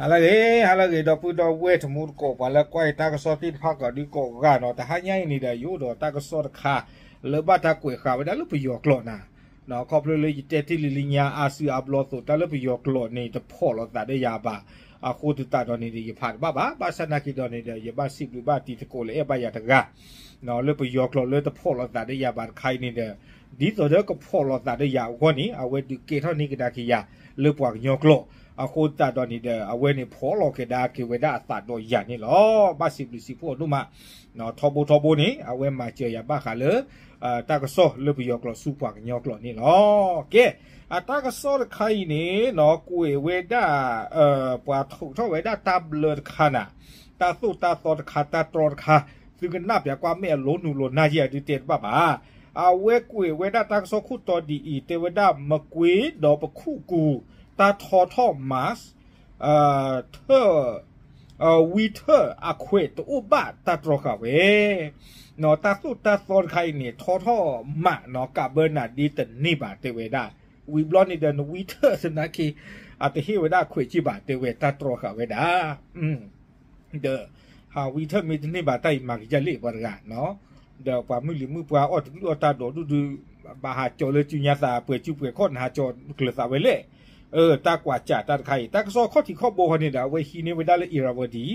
ဟါလၢအဂ့ၤ ဟါလၢအဂ့ၤ ဒီပုၢ်ဒီဝဲၢ်တံၤသကိး ပှၤလၢကွၢ်တၢ်ကစီၣ်သ့ၣ်တဖၣ်ကိးဒုကိးဂၤနီၤ, တဟါညါအံၤန့ၣ်ဒီး ယအိၣ်ဒီးတၢ်ကစီၣ်တခါ လၢဘၣ်တၢ်ကွဲးဃာ်ဝဲဒၣ်လၢပယီၤကျိာ်နၤ, ခီဖျိလၢယတဲတ့ၢ်လံလၢညါအါစုအါဘျီအသိး တၢ်လၢပယီၤကျိာ်န့ၣ် တဖီၣ်လိာ်သးဒီးယၤဘၣ်, အဃိသတးဒီးန့ၣ်ဒီး ယဖးတဘၣ်ဘၣ်, ဘၣ်ဆၣ်နာ်က့ဒီးန့ၣ်ဒီး ယဘၣ်စံးဘျုးဘၣ်တံၤသကိးလၢအဲၣ်ဘၣ်ယၤတဂၤ လၢပယီၤကျိာ်လၢတဖီၣ်လိာ်သးဒီးယၤဘၣ်တခါအံၤန့ၣ်ဒီး ဒ်သိးဒီးကဖီၣ်လိာ်သးဒီးယၤအဂီၢ်န့ၣ် အဝဲဒုးကဲထီၣ်န့ၢ်ကဒါက့ၤယၤ လၢပှၤကညီကျိာ်, အဃိသတးဒီးန့ၣ်ဒီး အဝဲန့ၣ်ဖီၣ်လိာ်ကဒါက့ၤဝဲဒၣ်အသးဒီးယၤန့ၣ်လီၤ. ဘၣ်စံးဘျုးစံးဖှိၣ်အဒိၣ်မး, ထီဘိထီဘိန့ၣ် အဝဲမၤစၢၤယၤဘၣ်ဃးလၢ တၢ်ကစီၣ်လၢပယီၤကျိာ်ဆူပှၤကညီကျိာ်န့ၣ်လီၤ. ကဲ, အတၢ်ကစီၣ်တခါအံၤန့ၣ်နီၤ ကွဲးဝဲဒၣ် ပှၤထုးထီၣ်ဝဲဒၣ်တၢ်ဘျၢတခါနၤ, တၢ်သိၣ်တၢ်သီတခါ တၢ်တြီတခါ, သုကနၣ်ပျးကွၢ်မ့ၢ်အလိၤနုာ်လိၤနၢ်ယဲၢ်ဒုးတဲတဘၣ်ဘၣ်. အဝဲကွဲးဝဲဒၣ်တၢ်ကစီၣ်ခိၣ်တီဒ်အံၤ တဲဝဲဒၣ် မကွ့ဒီးပခူၣ်ကူၤ တၢ်ထီထီၣ်မး ထၢၣ် ဝံထၢၣ်အခွဲးတအိၣ်ဘၣ်တၢ်တြီဃာ်ဝဲ, တၢ်သိၣ်တၢ်သီတခါအံၤန့ၣ် ထီထီၣ်မးနီၤ ကးဘၢနၤဒ့တန့ၢ်ဘၣ်တဲဝဲဒၣ်, ဝံၤဘျီန့ၣ်ဒီးနဝံထၢၣ်သနာ်က့ အတဟ့ၣ်ဝဲဒၣ်အခွဲးက့ဘၣ်တဲဝဲတၢ်တြီဃာ်ဝဲဒၣ် ဒီး ဟးဝံထၢၣ်မ့ၢ်တန့ၢ်ဘၣ်တၢ်အံၤမၤကယၢ်လံပှၤတဂၤ, ဒီးပှၤမုၢ်လံၤမုၢ်ပှၢ်အီၣ်တဘျုးအီၣ်တၢ်ဒိးဒူၣ်ဒုး ဘၣ်ဟးကၠီၤလၢစုညါသးပှဲၤစုပှဲၤခီၣ်နဟးကၠီၤကျၢၤသးဝဲလဲၣ်, တၢ်ကွၢ်စးတၢ်တခါအံၤ တၢ်ကစီၣ်ခီၣ်ထံးခီၣ်ဘိဃီန့ၣ်ဒီး အဝဲဟံးန့ၢ်ဝဲဒၣ်လၢ Irrawaddy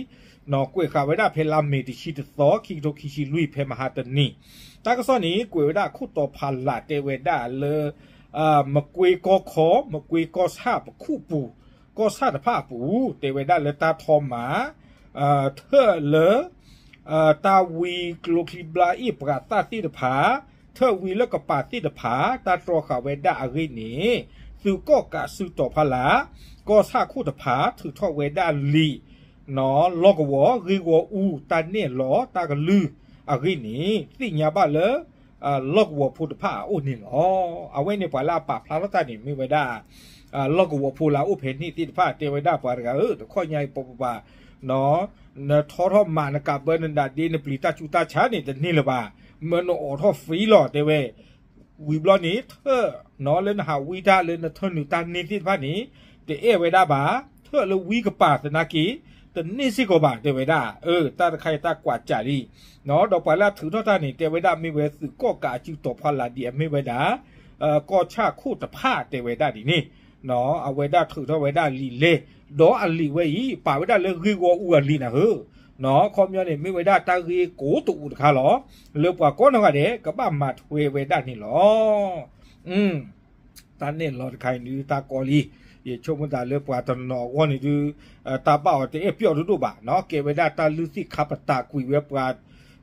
ကွဲးဃာ်ဝဲဒၣ်ဖဲလါမ့ၤတဆံတသီ ခံကထိခံဆံလွံၢ် ဖဲမဟါတနံၤ, တၢ်ကစီၣ်န့ၣ် ကွဲးဝဲဒၣ်ခိၣ်တီဖးလးတဲဝဲဒၣ်လၢ မကွ့ကီၢ်ခီ မကွ့ကီၢ်ဆၣ်ပခူၣ်ပူၤ ကီၢ်ဆၣ်တဖၣ်အပူၤ တဲဝဲဒၣ်လၢတၢ်ထီမး ထၢၣ်လၢ တၢ်ဝံကျိချံဘျါအ့ၣ်ပှၤသၣ်သ့ၣ်တဖၣ် ထၢၣ်ဝံလၢကပၤသ့ၣ်တဖၣ် တၢ်တြီဃာ်ဝဲဒၣ်အဂ့ၢ်န့ၣ် သုးကီၣ်ကးစုတီၤဖီလာ် ကီၢ်ဆၣ်ခိၣ်တဖၣ် ထုးထီၣ်ဝဲဒၣ်လံာ် လီၢ်ကဝီၤ ဂ့ၢ်ဂီၢ်အူ တၢ်နဲၣ်လီၤတၢ်ကလုၢ်အဂ့ၢ်န့ၣ် သ့ၣ်ညါဘၣ်လၢ လီၢ်ကဝီၤဖိတဖၣ်အအိၣ်န့ၣ်လီၤ. အဝဲန့ၣ်ပှၤလၢအပာ်ဖျါထီၣ်တၢ်န့ၣ် မ့ၢ်ဝဲဒၣ် လီၢ်ကဝီၤဖိလၢအအိၣ်ဖဲန့ၣ်သ့ၣ်တဖၣ် တဲဝဲဒၣ်ပှၤတဂၤဧၢ တခီညါအံၤပပပၤ နထီထီၣ်မးနကးဘၢနဒၣ်ဒ့ နပျံၤတၢ်ဆူးတၢ်ဆါန့ၣ် တန့ၢ်လၢၤဘၣ်, မၢနအိးထီၣ် free လီၤ တဲဝဲ ဝံၤဘျီန့ၣ် ထၢၣ်နီၤလၢနဟးဝံတၢ်လၢနထၢနုာ်တၢ်န့ၢ်သ့ၣ်တဖၣ်န့ၣ် တအဲၣ်ဝဲဒၣ်ဘၣ်, ထၢၣ်လၢဝံကပၤသနာ်က့ တန့ၢ်စ့ၢ်ကီးဘၣ် တဲဝဲဒၣ်, တၢ်တခါအံၤတၢ်ကွၢ်စးလံ, ဒီးပှၤလၢအထုးထီၣ်တၢ်န့ၣ် တဲဝဲဒၣ်မ့ၢ်ဝဲသုးကီၣ်ကးအစုတီၤဖီလာ်ဒ်အမ့ၢ်ဝဲဒၣ် ကီၢ်ဆၣ်ခိၣ်တဖၣ်တဲဝဲဒၣ်ဒ်န့ၣ်, အဝဲဒၣ်ထုးထီၣ်ဝဲဒၣ်လံာ်လဲၢ်, ဒီးအလံာ်ဝဲအံၤ ပာ်ဝဲဒၣ်လၢဂ့ၢ်ဂီၢ်အူအလံာ်နၤဧၢ, ခီပညီန့ၣ်မ့ၢ်ဝဲဒၣ်တၢ်ဂ့ၢ်ကိးတအိၣ်တခါလီၤ, လၢပှၤကိးနီၢ်ဂၤဒဲး ကဘၣ်မၤထွဲဝဲဒၣ်န့ၣ်လီၤ. တၢ်နဲၣ်လီၤတခါအံၤဒုးတၢ်ကီလံ, ယဆိကမိၣ်သးလၢပှၤတနီၤအဂီၢ်န့ၣ်ဒုး တၢ်ဘၣ်အီၤတအဲၣ်ပျီၣ်ဒိၣ်ဒိၣ်ဘၣ်, ကဲဝဲဒၣ်တၢ်လုၢ်သ့ၣ်ခါပတာ်ကွံာ်ဝဲပှၤ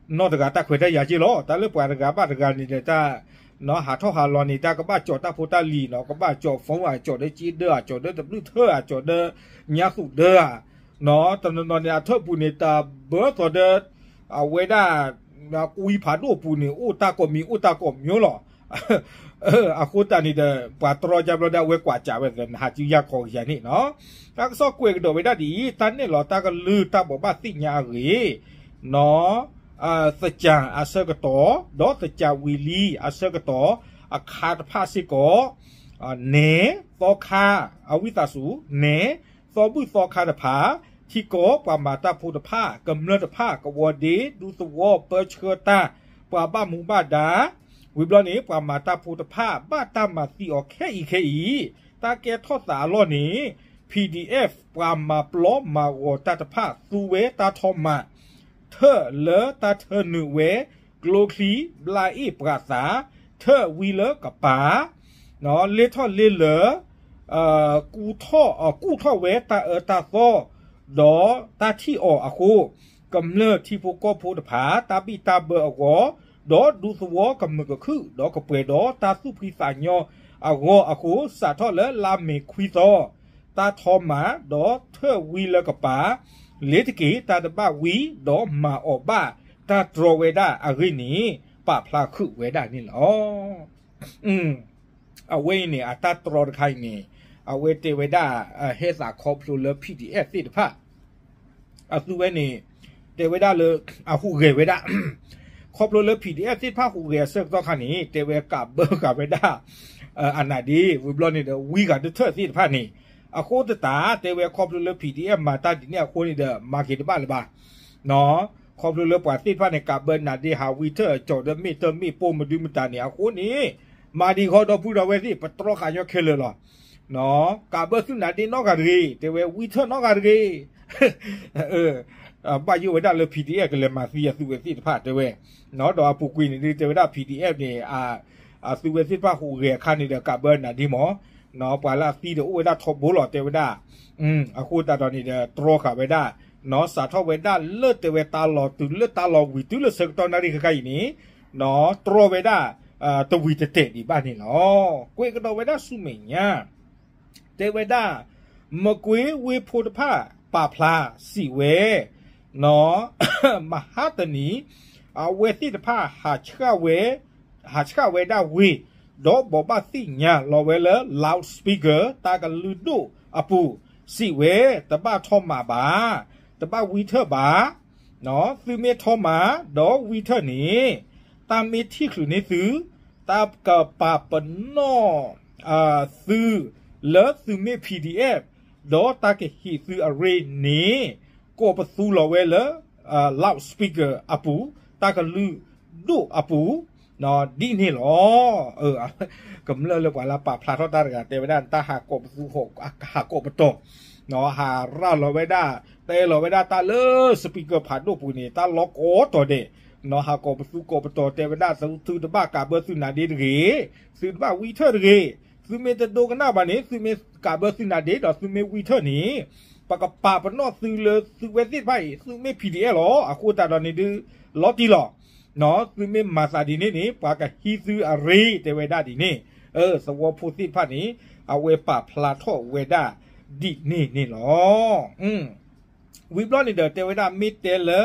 နီၢ်တဂၤတၢ်ခွဲးတၢ်ယာ်က့လီၤ. တၢ်လၢပှၤတဂၤဘၣ်တဂၤန့ၣ်ဒီး တၢ် ဟးထီၣ်ဟးလီၤန့ၣ် တၢ်ကဘၣ်ကၠီၤတၢ်ဖိတၢ်လံၤနီၤ, ကဘၣ်ကၠီၤ phone ဧါ, ကၠီၤဒီးက့ဒၢဧါ, ကၠီၤဒီးတဘျုးထၢၣ်ဧါ, ကၠီၤဒီးညါသူၣ်ဒၢဧါ, တနီၤနီၤန့ၣ် အထၢၣ်ပူၤန့ၣ် တဘၢသိးဒီး အဝဲဒၣ် ကွံဖးဒိၣ်အပူၤန့ၣ် အိၣ်တၢ်ကိးမံၤ အိၣ်တၢ်ကိးမံၤလီၤ. အဃိသတးန့ၣ်ဒီး ပှၤတြီကါဘျီဒီး အဝဲကွၢ်စးဝဲသနာ်က့ ယၤခီကယၤန့ၣ်နီၤ. တၢ်ကစီၣ်ကွဲးကဒီးဝဲဒၣ်ဒ်အံၤ တၢ်နဲၣ်လီၤတၢ်ကလုၢ်တၢ်ဘိးဘၣ်သ့ၣ်ညါအဂ့ၢ် နီၤ သကၢ်အဆၢကတီၢ် ဒီးသကၢ်ဝံၤလံအဆၢကတီၢ် အခါတဖၣ်စ့ၢ်ကီး နဲၣ်သီခါ အဝံသးစူၤ နဲၣ်သီဘူၣ်သီခါတဖၣ် ထံကီၢ်ပှၤမၤတၢ်ဖိတဖၣ် ကမျၢၢ်တဖၣ် ကဝီၤဒ့ ဒူသဝီ ပၢဆှၢတၢ် ပှၤဘၣ်မူဘၣ်ဒါ ဝံၤဘျီန့ၣ် ပှၤမၤတၢ်ဖိတဖၣ် ဘၣ်တၢ်မၤသံအီၤခဲအံၤခဲအံၤ တၢ်ကဲထီၣ်သးအလီၢ်န့ၣ် PDF ပှၤမၤပျီမၤဂီၤတၢ်တဖၣ် သူဝဲတၢ်ထီမး ထၢၣ်လၢတၢ်ထၢနုာ်ဝဲ ကျိချံ ဘျါအ့ၣ်ပှၤသး ထၢၣ်ဝံလၢကပၤ လ့ထီၣ်လ့လၢာ် ကူၣ်ထီၣ် ကူၣ်ထီၣ်ဝဲတၢ်အၢတၢ်သီ ဒီးတၢ်ထံၣ်အီၤအဃိ ကမျၢၢ်ထံဖိကီၢ်ဖိတဖၣ် တၢ်ဘံၣ်တၢ်ဘၢအဂီၢ် ဒီးဒူသဝီကမုာ်ကခုၣ် ဒီးကပှဲၤဒီးတၢ်သူၣ်ဖှံသးညီအဂီၢ်အဃိ စးထီၣ်လၢလါမ့ၤခွံသီ တၢ်ထီမး ဒီးထၢၣ်ဝံလၢကပၤ လ့ၤတက့ၤ တၢ်တဘၣ်ဝံ ဒီးမၤအီၤဘၣ် တၢ်တြီဝဲဒၣ်အဂ့ၢ်န့ၣ် ပာ်ဖျါဃုာ်ဝဲဒၣ်န့ၣ်လီၤ. အဝဲအံၤန့ၣ် အတၢ်တြီတခါအံၤန့ၣ် အဝဲတဲဝဲဒၣ် ဟဲသးခီဖျိလၢ PDF သ့ၣ်တဖၣ် အသုဝဲန့ၣ် တဲဝဲဒၣ်လၢ အဟူးဂဲၤဝဲဒၣ် ခီဖျိလၢ PDF သ့ၣ်တဖၣ်ဟူးဂဲၤအဆၢကတီၢ်ခါန့ၣ် တဲဝဲကးဘၢဃာ်ဝဲဒၣ် အနၢ်ဒ့ ဝံၤဘျီန့ၣ်ဒီး ဝံဃာ်ဒၢထၢၣ်သ့ၣ်တဖၣ်န့ၣ် အဃိသတး တဲဝဲခီဖျိလၢ PDF မၤတၢ်ဒ်န့ၣ်အဃိန့ၣ်ဒီး မၤက့ၤတဘၣ်လၢၤဘၣ်. ခီဖျိလၢပှၤသ့ၣ်တဖၣ်န့ၣ် ကးဘၢနးဒ့ ဟးဝံထၢၣ် ကၠီၤဒီးမ့ၢ်တၢ်မ့ၢ်ပိၢ်မဒုမတၤန့ၣ်အဃိန့ၣ်, မၤဒံးဃီဒီပုၢ်ဒီဝဲၢ်သ့ၣ် ပတြီဃာ်ညီခဲလၢာ်လီၤ. ကးဘၢသုနးဒ့နီတဂၤတဂ့ၤ, တဲဝဲဝံထၢၣ်နီတဂၤတဂ့ၤ. ဘၣ်ယိၣ်ဝဲဒၣ်လၢ PDF ကလဲၤမၤသံအသုဝဲသ့ၣ်တဖၣ်တဲဝဲ, ဒီးအပူၤကွံာ်န့ၣ်ဒုးတဲဝဲဒၣ် PDF န့ၣ် အသုဝဲသ့ၣ်တဖၣ်ဟူးဂဲၤအခါန့ၣ်ဒီး ကးဘၢနးဒ့မး, ပှၤလၢအသံဒီးအိၣ်ဝဲဒၣ်ထီဘိလီၤတဲဝဲဒၣ်. အဃိသတးဒီးန့ၣ်ဒီး တြီဃာ်ဝဲဒၣ်, စးထီၣ်ဝဲဒၣ်လၢတဲဝဲတၢ်လီၤတုၤလၢတၢ်လီၤဝံၤတုၤလၢဆၢကတီၢ်နၣ်ရံၣ်ခဲခါအံၤန့ၣ်, တြီဝဲဒၣ် တဝံၤတတဲာ်ဒံးဘၣ်န့ၣ်လီၤ. ကွဲးကဒီးဝဲဒၣ်ဆူမဲာ်ညါ တဲဝဲဒၣ် မကွ့ဝ့ဖိတဖၣ်ပာ်ဖျါစံးဝဲ, မဟါတနံၤ အဝဲသ့ၣ်တဖၣ် ဟးဆှၣ်ဝဲဒၣ်ဝ့ၢ်, ဒီးဘိးဘၣ်သ့ၣ်ညါလီၤဝဲလၢ loudspeaker တၢ်ကလုၢ်ဒိၣ်အပူၤ, စံးဝဲ, တဘၣ်ထီၣ်မၤဘၣ်, တဘၣ်ဝံထၢၣ်ဘၣ်, သုမ့ၢ်ထီၣ်မၤဒီးဝံထၢၣ်န့ၣ်, တၢ်မ့ၢ်ထံၣ်ချုးန့ၢ်သု, တၢ်ကပာ်ပနီၣ်သုလၢသုမ့ၢ် PDF, ဒီးတၢ်ကဟံးသုအရ့န့ၣ်, ကိးပသူလီၤဝဲလၢ loudspeaker အပူၤ, တၢ်ကလုၢ်ဒိၣ်အပူၤ, ဒ်န့ၣ်လီၤ. ကမျၢၢ်လၢပှၤလၢပာ်ဖျါထီၣ်တၢ်တဂၤ တဲဝဲဒၣ် တၢ်ဟးကိးပသူ ဟးကိးပတီၤ, ဟးရၤလီၤဝဲဒၣ်, တဲလီၤဝဲဒၣ်တၢ်လၢ speaker ဖးဒိၣ်ပူၤန့ၣ် တၢ်လီၤကိးတီၤဒဲး, ဟးကိးပသူကိးပတီၤ တဲဝဲဒၣ် သုတဘၣ်ကးဘၢသုနးဒ့တဂ့ၤ, သုတဘၣ်ဝံထၢၣ်တဂ့ၤ, သုမ့ၢ်တဒိကနၣ်ဘၣ်န့ၣ် သုမ့ၢ်ကးဘၢသုနးဒ့ဒီးသုမ့ၢ်ဝံထၢၣ်န့ၣ်, ပကပာ်ပနီၣ်သုလၢသုဝဲသ့ၣ်တဖၣ်အံၤ သုမ့ၢ် PDF လီၤ. အဃိသတးဒီးန့ၣ်ဒုး လီၤတံၢ်လီၤ. သုမ့ၢ်မၤသးဒ်န့ၣ်န့ၣ် ပှၤကဟံးသုအရ့ တဲဝဲဒၣ်ဒ်န့ၣ်, သဝီဖိသ့ၣ်တဖၣ်န့ၣ် အဝဲပာ်ဖျါထီၣ်ဝဲဒၣ်ဒ်န့ၣ်န့ၣ်လီၤ. ဝံၤဘျီန့ၣ်ဒီး တဲဝဲဒၣ်မ့ၢ်တဲလၢ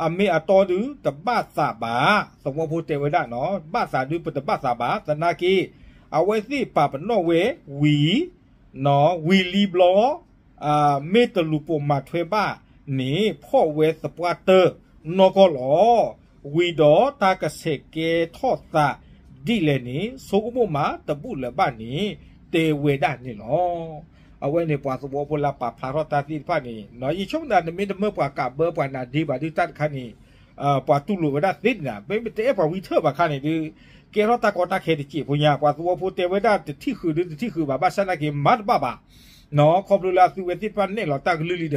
အမ့ၢ်အတီဒုး တဘၣ်သးဘၣ်, သဝီဖိတဲဝဲဒၣ်နီၤ, ဘၣ်သးဒုးပတဘၣ်သးဘၣ်, သနာ်က့ အဝဲသ့ၣ်ပာ်ပနီၣ်ဝဲဝံၤ, ဝံၤလံဘျီ မ့ၢ်တလူၤပိာ်မၤထွဲဘၣ်န့ၣ် ဖီၣ်ဝဲသပှၢ်တၢၢ်နီၢ်ကီၢ်လီၤ. ဝံၤဒီးတၢ်ကဆဲးကဲထီၣ်သးဒ်လဲၣ်န့ၣ် ဆိကမိၣ်မးတဘူၣ်လၢၤဘၣ်န့ၣ် တဲဝဲဒၣ်န့ၣ်လီၤ. အဝဲန့ၣ်ပှၤသဝီဖိလၢပာ်ဖျါထီၣ်တၢ်သ့ၣ်တဖၣ်န့ၣ် ယဆိကမိၣ်သး နမ့ၢ်တမၢပှၤကးဘၢပှၤနးဒ့ဘၣ်ဒုး တၢ်တခါန့ၣ် ပှၤတူၢ်လိာ်ဝဲဒၣ်သ့န့ၣ် မ့မ့ၢ်တအဲၣ်ပှၤဝံထၢၣ်ဘၣ်ခါန့ၣ်ဒုး ကဲထီၣ်တၢ်ကီတၢ်ခဲတစဲးဖိညါ ပှၤသဝီဖိတဲဝဲဒၣ်တထံၣ်ဃုာ်ဒုးတထံၣ်ဃုာ်ဘၣ် ဘၣ်ဆၣ်သနာ်က့မၤတဘၣ်ဘၣ် ခီဖျိလၢအသုဝဲသ့ၣ်တဖၣ်နဲၣ်လီၤတၢ်ကလုၢ်လံဒီး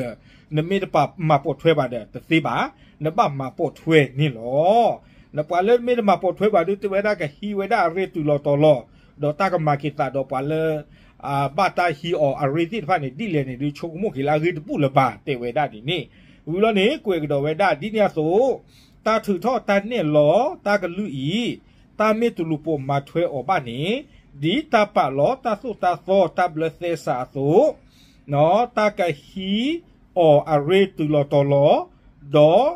နမ့ၢ်တမၤပိာ်ထွဲဘၣ်ဒီးတသ့ဘၣ်, နဘၣ်မၤပိာ်ထွဲန့ၣ်လီၤ. နပှၤလၢမ့ၢ်တမၤပိာ်ထွဲဘၣ်ဒုး တဲဝဲဒၣ်ကဟံးဝဲဒၣ်အရ့တုၤလီၤတီၤလီၤ, ဒီးတၢ်ကမၤက့ၤသးဒီးပှၤလၢ ဘၣ်တၢ်ဟံးအီၤအရ့သ့ၣ်တဖၣ်န့ၣ် ဒ်လဲၣ်န့ၣ်ဒုး ဆိကမိၣ်က့ၤလၢအဂ့ၢ်တဘူၣ်လၢၤဘၣ် တဲဝဲဒၣ်ဒ်န့ၣ်. ဝံၤလီၤန့ၣ် ကွဲးကဒီးဝဲဒၣ်ဒ်န့ၣ်အသိး တၢ်ထုးထီၣ်တၢ်နဲၣ်လီၤတၢ်ကလုၢ်အံၤ တၢ်မ့ၢ်တလူၤပိာ်မၤထွဲအီၤဘၣ်န့ၣ် ဒ်တၢ်ပာ်လီၤတၢ်သိၣ်တၢ်သီတၢ်ဘျၢသဲစးအသိး တၢ်ကဟံးအီၤအရ့တုၤလီၤတီၤလီၤ, ဒီးလံာ်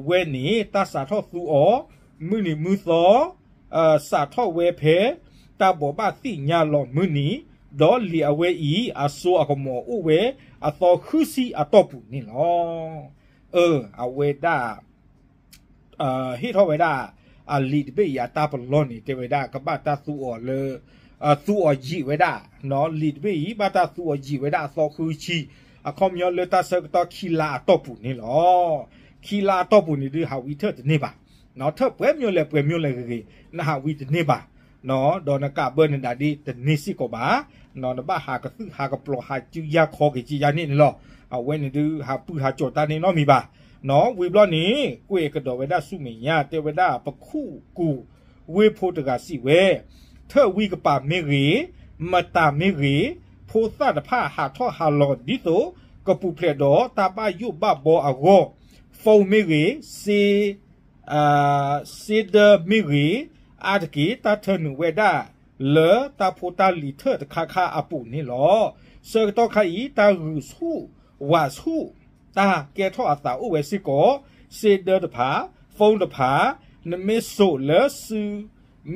ဝဲန့ၣ် တၢ်စးထီၣ်သူအီၤ မုၢ်နံၤမုၢ်သီ စးထီၣ်ဝဲဖဲ တၢ်ဘိးဘၣ်သ့ၣ်ညါလီၤမုၢ်နံၤ, ဒီးလံာ်အဝဲအံၤ အစိအကမီၤအိၣ်ဝဲ အသီဃုဆံအတီၢ်ပူၤန့ၣ်လီၤ. အဝဲဒၣ် ဟ့ၣ်ထီၣ်ဝဲဒၣ် အလံာ်တဘ့ၣ်အံၤအတၢ်ပလီၢ်န့ၣ် တဲဝဲဒၣ် ကဘၣ်တၢ်သူအီၤလၢ သူအီၤယံာ်ဝဲဒၣ်, လံာ်တဘ့ၣ်အံၤ ဘၣ်တၢ်သူအီၤယံာ်ဝဲဒၣ်အသီဃုဆံ, အခီပညီလၢတၢ်ဆၢကတီၢ်ခံလါအတီၢ်ပူၤန့ၣ်လီၤ. ခံလါအတီၢ်ပူၤန့ၣ်ဒုး ဟးဝံထၢၣ်တန့ၢ်ဘၣ်, ထၢၣ်ပှဲၤမ့ၢ်လဲၣ်ပှဲၤမ့ၢ်လဲၣ်ဂ့ၤဂ့ၤ နဟးဝံတန့ၢ်ဘၣ်, ဒီးနကးဘၢနဒးဒ့တန့ၢ်စ့ၢ်ကီးဘၣ်, နဘၣ်ဟးကသုၣ်ဟးကပျီၤဟးစုယါခီက့ၤက့ၤယါန့ၣ်န့ၣ်လီၤ. အဝဲန့ၣ်ဒုး ဟးပုၢ်ဟးကၠီၤတၢ်န့ၢ်နီတမံၤဘၣ်. ဝံၤဘျီန့ၣ် ကွဲးကဒီးဝဲဒၣ်ဆူမဲာ်ညါ တဲဝဲဒၣ် ပခူၣ်ကူၤဝ့ၢ်ဖိတဂၤစံးဝဲ, ထၢၣ်ဝံကပၤမ့ၢ်ဂ့ၤ, မတၤမ့ၢ်ဂ့ၤ, ဖိသၣ်တဖၣ်ဟးထီၣ်ဟးလီၤဒ်သိး ကပူၤဖျဲးဒီးတၢ်ဘၣ်ယိၣ်ဘၣ်ဘီအဂီၢ်, phone မ့ၢ်ဂ့ၤ, စ့ စ့ဒၢမ့ၢ်ဂ့ၤ, အါတက့ၢ် တၢ်ထၢနုာ်ဝဲဒၣ်လၢတၢ်ဖိတၢ်လံၤထၢၣ်တခါခါအပူၤန့ၣ်လီၤ. ဆၢကတီၢ်ခါအံၤ တၢ်ဂုာ်ဆူၣ်ဝးဆူၣ်တၢ်ကဲထီၣ်အသးအိၣ်ဝဲစ့ၢ်ကီး, စ့ဒၢတဖၣ်, phone တဖၣ်, နမ့ၢ်စိာ်လၢစု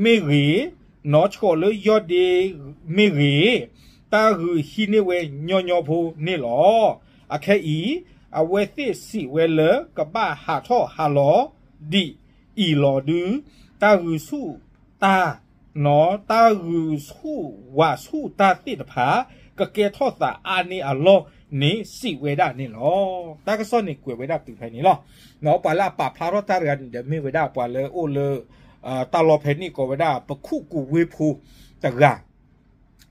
မ့ၢ်ဂ့ၤ, နီၢ်ဆှီးလၢယီၢ်ဒ့မ့ၢ်ဂ့ၤ, တၢ်ဂုာ်ဟံးန့ၢ်ဝဲညီညီဖိန့ၣ်လီၤ. အခဲအံၤ အဝဲသ့ၣ်စံးဝဲလၢကဘၣ်ဟးထီၣ်ဟးလီၤဒ်အံၤလီၤဒုး, တၢ်ဂုာ်ဆူၣ်တၢ် တၢ်ဂုာ်ဆူၣ်ဝးဆူၣ်တၢ်သ့ၣ်တဖၣ် ကကဲထီၣ်သးအါန့ၢ်အလီၢ်န့ၣ် စံးဝဲဒၣ်န့ၣ်လီၤ. တၢ်ကစီၣ်န့ၣ်ကွဲးဝဲဒၣ်တုၤဖဲန့ၣ်လီၤ. ပှၤလၢအပာ်ဖျါထီၣ်တၢ်တဂၤန့ၣ်ဒီး မ့ၢ်ဝဲဒၣ်ပှၤလၢအိၣ်လၢ တၢ်လီၢ်ဖဲန့ၣ်ကိးဝဲဒၣ် ပခူၣ်ကူဝ့ၢ်ဖိတဂၤ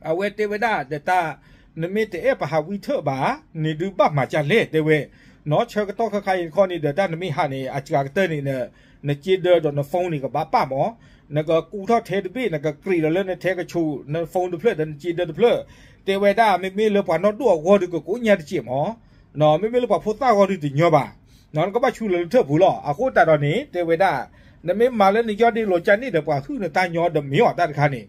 အဝဲတဲဝဲဒၣ်ဒီးတၢ်, နမ့ၢ်တအဲၣ်ပဟးဝံထၢၣ်ဘၣ်န့ၣ်ဒုး ဘၣ်မၤဒ်လဲၣ်တဲဝဲ, နီၢ်ဆၢကတီၢ်ခါခါအံၤတခီန့ၣ်ဒီး တၢ်နမ့ၢ်ဟးန့ၣ် အစှၤကတၢၢ်န့ၣ် နစ့ဒၢဒီးန phone န့ၣ် ကဘၣ်ပာ်မး, နကကူထီၣ်ထဲတဘ့ၣ် နကကြံးဒီးလၢနထဲကဆူး န phone တဖျၢၣ်ဒီးနစ့ဒၢတဖျၢၣ်, တဲဝဲဒၣ် မ့မ့ၢ်လၢပှၤနီၢ်ဒိၣ်အဂီၢ်ဒုး ကကိးညါတစဲးမး, မ့မ့ၢ်လၢပှၤဖိသၣ်အဂီၢ်ဒုးတညီဘၣ်, နကဘၣ်ဆူလၢလၢထၢၣ်ပူၤလီၤ. အဃိသတးဒီးန့ၣ် တဲဝဲဒၣ် နမ့ၢ်မၤလၢနယီၢ်ဒ့လိာ်ကၢန့ၣ်ဒီး ပှၤဟုၣ်နတၢ်ညီဒီးမ့ၢ်အီၤတၢ်တခါန့ၣ်,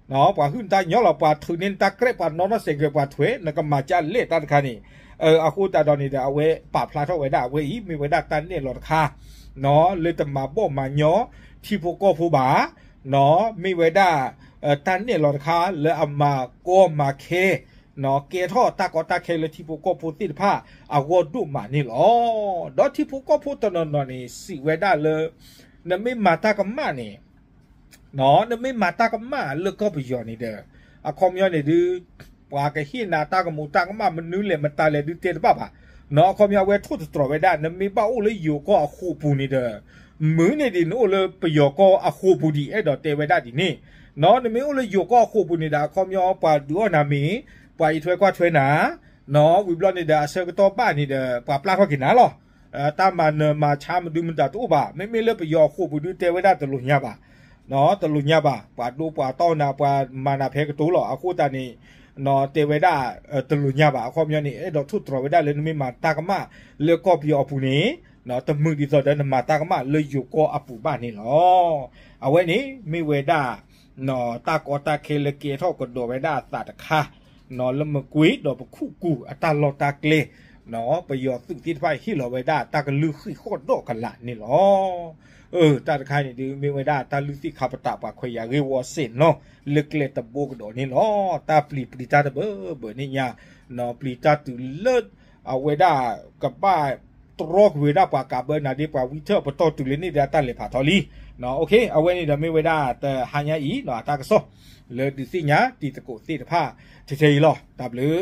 ပှၤဟုၣ်နတၢ်ညီလီၤ, ပှၤထုးန့ၢ်နတၢ်ကြဲး ပှၤနီၣ်ထီၣ်စဲးကဲး ပှၤထွဲ နကမၤဒ်လဲၣ်တၢ်တခါန့ၣ်, အဃိသတးဒီးန့ၣ်ဒီး အဝဲပာ်ဖျါထီၣ်ဝဲဒၣ်အဝဲအံၤ မ့ၢ်ဝဲဒၣ်တၢ်နဲၣ်လီၤတခါ လၢတမၤဘီၣ်မၤညီ ထံဖိကီၢ်ဖိဘၣ်, မ့ၢ်ဝဲဒၣ် တၢ်နဲၣ်လီၤတခါလၢအမၤကီမၤခဲ ကဲထီၣ်တၢ်ကီတၢ်ခဲလၢထံဖိကီၢ်ဖိသ့ၣ်တဖၣ်အဂီၢ်ဒိၣ်မးန့ၣ်လီၤ. ဒီးထံဖိကီၢ်ဖိတနီၤနီၤန့ၣ် စံးဝဲဒၣ်လၢ နမ့ၢ်မၤတၢ်ကမၣ်န့ၣ် နမ့ၢ်မၤတၢ်ကမၣ်လၢကီၢ်ပယီၤန့ၣ်ဒီး အခီပညီန့ၣ်ဒုး ပှၤကဟ့ၣ်နၤတၢ်ကမူးတၢ်ကမၣ် မနုၤလဲၣ်မတၤလဲၣ်ဒုးတဲတဘၣ်ဘၣ်, အခီပညီအဝဲထိၣ်သတြီၤဝဲဒၣ် နမ့ၢ်ဘၣ်အိၣ်လၢယိၤကီၢ်အဃိာ်ပူၤန့ၣ်ဒီး မုၢ်န့ၣ်ဒ်နအိၣ်လၢပယီၤကီၢ်အဃိာ်ပူၤဒ် အဲၣ်ဒိးတဲဝဲဒၣ်ဒ်န့ၣ်, နမ့ၢ်အိၣ်လၢယိၤကီၢ်အဃိာ်ပူၤန့ၣ်ဒီး အခီပညီပှၤဒုးအီၣ်နၤမ့ၤ, ပှၤအံးထွဲကွၢ်ထွဲနၤ, ဝံၤဘျီန့ၣ်ဒီး အဆၢကတီၢ်ဘၣ်န့ၣ်ဒီး ပှၤပျၢ်ထီၣ်က့ၤနၤလီၤ. တၢ်မၤနၢၤမၤဆါမဒုမတၤတအိၣ်ဘၣ်. မ့မ့ၢ်လၢပယီၤအဃိာ်ပူၤဒုးတဲဝဲဒၣ်တလိာ်ညါဘၣ်, တလိာ်ညါဘၣ်. ပှၤဒိပှၤတီၢ်နၤ ပှၤမၤနၤဖဲကတိၤလီၤ. အဃိသတးန့ၣ် တဲဝဲဒၣ် တလိာ်ညါဘၣ်. အခီပညီန့ၣ် အဲၣ်ဒိးထိၣ်သတြီၤဝဲဒၣ်လၢ နမ့ၢ်မၤတၢ်ကမၣ်လၢကီၢ်ပယီၤအပူၤန့ၣ် တမုာ်ဒ်သိးဒီးနမၤတၢ်ကမၣ်လၢယိၤကီၢ်အပူၤဘၣ်န့ၣ်လီၤ. အဝဲန့ၣ်မ့ၢ်ဝဲဒၣ် တၢ်ကီတၢ်ခဲလၢကဲထီၣ်ကဒီးဝဲဒၣ်အသးတခါ လၢမကွ့ၤဒီးပခူၣ်ကူၣ်အတၢ်လီၢ်တၢ်ကျဲ, ပယီၤသုးသ့ၣ်တဖၣ်ဟ့ၣ်လီၤဝဲဒၣ်တၢ်ကလုၢ်ဃံးဃီၣ်ဒီးကလာ်န့ၣ်လီၤ. တၢ်တခါန့ၣ်ဒုး မ့ၢ်ဝဲဒၣ်တၢ်လုၢ်သ့ၣ်ခါပတာ်ပှၤခွဲးယာ်ဂ့ၢ်ဝီစ့ၢ်နီၤ လၢကျဲတဘိကဒီးန့ၣ်လီၤ. တၢ်ပျံၤပျံၤတၢ်တဘၢဘၢန့ၣ်ညါ, ပျံၤတၢ်တုၤလၢ အဝဲဒၣ် ကဘၣ်တြီကွံာ်ဝဲဒၣ်ပှၤကးဘၢနၤဒ်ပှၤဝံထၢၣ်ပတီၢ်တုၤလၢန့ၣ်ဒီး တၢ်လဲၤဖးထီလံ. အဝဲန့ၣ်ဒီးမ့ၢ်ဝဲဒၣ်တဟါညါအံၤ အတၢ်ကစီၣ် လၢဒုးသ့ၣ်ညါတံၤသကိးသ့ၣ်တဖၣ် ထဲထဲအံၤလီၤ. တၢ်ဘျုး